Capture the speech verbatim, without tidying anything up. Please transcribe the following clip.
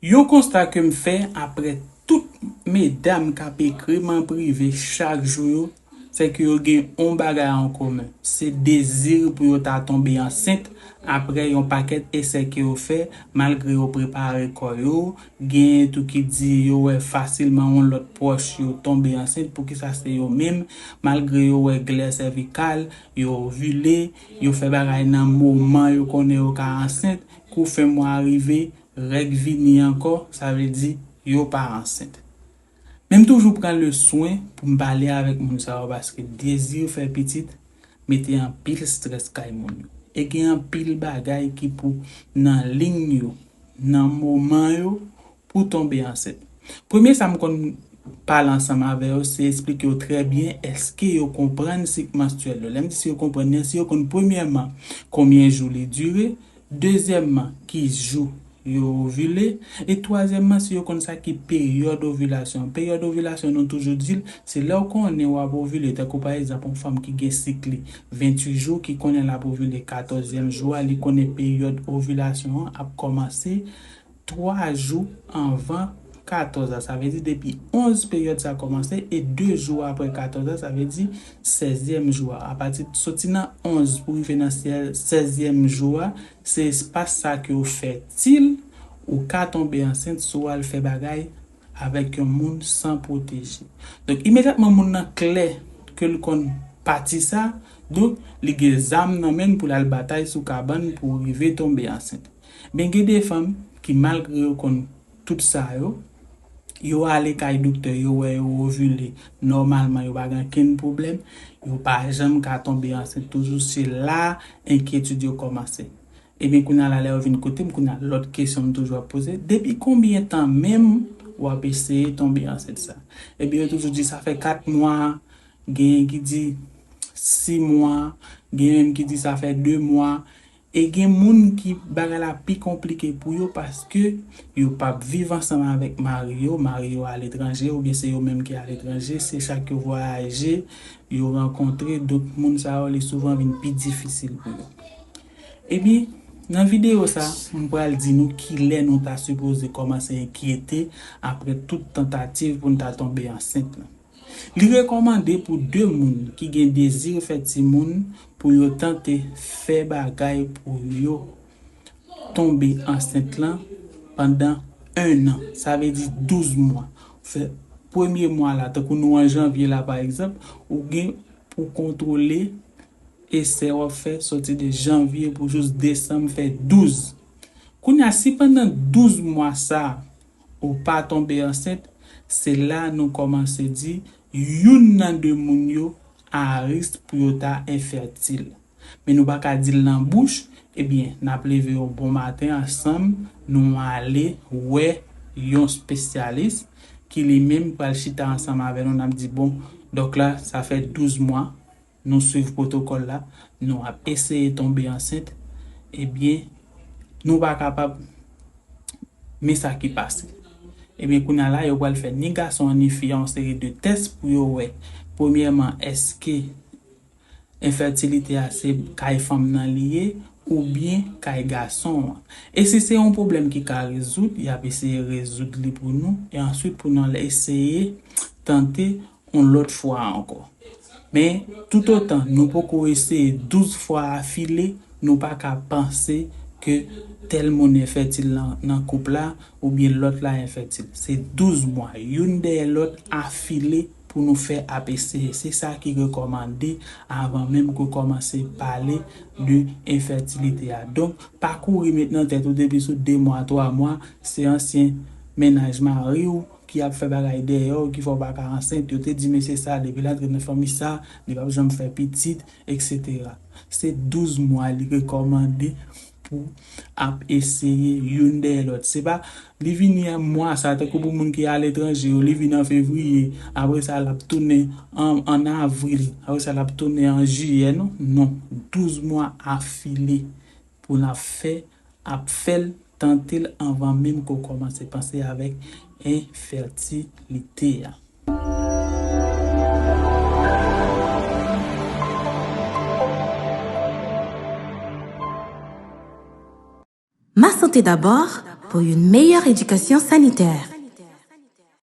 Yon konsta ke m fè apre tout medam k ap ekri m an prive chak jou yo, se ke yo gen yon bagay an komen. Se dezi pou yo ta tonbe ansent apre yon pakèt esè ke yo fè, malgre yo prepare kò yo. Gen tou ki di yo wè fasilman yon lòt pwòch yo tonbe ansent, poukisa se yo menm, malgre yo wè glè sèvikal, yo ovile, yo fè bagay nan moman yo konnen yo ka ansent, kou fen mwa rive, règ vini ankò, sa vle di yo pa ansent. Men m toujou pran le swen pou m pale avèk moun sa yo, paske dezi fè pitit mete anpil estrès kay moun yo. E gen anpil bagay ki pou nan liy yo, nan moman yo, pou tonbe ansent. Premye sa m konn pale ansanm avè yo, se eksplike yo trè byen èske yo konprann sik manstrèl yo. Lè m di si yo konprann li, si yo konn premyèman konbyen jou li dire, dezyèmman ki jou yo ovile, e twazyèmman si yo konn sa ki peryòd ovilasyon. Peryòd ovilasyon nou toujou di l, se lè w konnen w ap ovile, tankou pa egzanp yon fanm ki gen sik li venntuit jou, ki konnen l ap ovile katòzyèm jou a, li konnen peryòd ovilasyon an ap kòmanse twa jou anvan katòz la. Sa vle di depi onz peryòd sa kòmanse e de jou apre katòz la, sa vle di sèzyèm jou a. Apati soti nan onz pou rive nan sèzyèm jou a, se espas sa ke w fètil, ou ka tonbe ansent si w al fè bagay avèk yon moun san pwoteje. Donk imedyatman moun nan klè ke l konn pati sa, donk li gen zam nan men l pou l al batay sou kabann pou rive tonbe ansent. Men gen de fanm ki malgre yo konn tout sa yo, yo ale kay doktè, yo wè yo ovile nòmalman, yo pa gen okenn pwoblèm, yo pa janm ka tonbe ansent toujou, se la enkyetid yo kòmanse. Ebyen kounye a la lè yo vin kote m, kounye a lòt kesyon m toujou ap poze, depi konbyen tan menm w ap eseye tonbe ansent sa? Ebyen yo toujou di sa fè kat mwa, genyen ki di sis mwa, genyen menm ki di sa fè de mwa. E gen moun ki bagay la pi konplike pou yo paske yo p ap viv ansanm avèk mari yo, mari yo aletranje oubyen se yo menm ki aletranje, se chak yo vwayaje, yo rankontre, donk moun sa yo li souvan vin pi difisil pou yo. Ebyen, nan videyo sa, m pral di nou kilè nou ta sipoze kòmanse enkyete apre tout tantativ pou n ta tonbe ansent lan. Li rekòmande pou de moun ki gen dezi fè timoun pou yo tante fè bagay pou yo tonbe ansent lan pandan en an, sa vle di douz mwa. Fè premye mwa la, tankou nou an janvye la pa egzanp, ou gen pou kontwole esè w ap fè soti de janvye pou jous desanm fè douz. Kounye a, si pandan douz mwa sa ou pa tonbe ansent, se la nou kòmanse di youn nan de moun yo a risk pou yo ta enfètil. Men nou pa ka di l nan bouch, ebyen, n ap leve yon bon maten ansanm, nou ale wè yon espesyalis ki li menm pral chita ansanm avè nou, n ap di, bon, dòk la, sa fè douz mwa, nou swiv pwotokòl la, nou ap eseye tonbe ansent, ebyen, nou pa kapab, men sa ki pase. Ebyen, kounye a la, yo pral fè ni gason an ni fi a yon seri de tès pou yo wè, premyèman, èske enfètilite a se kay fanm nan li ye, oubyen kay gason an. E si se yon pwoblèm ki ka rezoud, y ap eseye rezoud li pou nou, e answit pou nou al eseye tante yon lòt fwa ankò. Men, toutotan nou poko eseye douz fwa afile, nou pa ka panse ke tèl moun enfètil nan, nan koup la, oubyen lòt la enfètil. Se douz mwa, youn dèyè lòt afile pou nou fè ap eseye. Se sa ki rekòmande avan menm ke w kòmanse pale de enfètilite a. Donk, pa kouri met nan tèt ou depi sou de mwa, twa mwa, se ansyen mennaj mari w ki ap fè bagay dèyè w, ki fè w pa ka ansent. Yo te di mesye sa, depi l antre nan fanmi sa, li p ap janm fè pitit, etsetera. Se douz mwa li rekòmande pou ap eseye youn dèyè lòt. Se pa li vini an mwa sa, tankou pou moun ki aletranje yo, li vin an fevriye, apre sa l ap tounen an, an avril, apre sa l ap tounen an jiyè, non, non. Douz mwa afile pou n ap fè, ap fè l, tante l anvan menm ke w kòmanse panse avèk enfètilite a. Ma santé d'abord, pour une meilleure éducation sanitaire.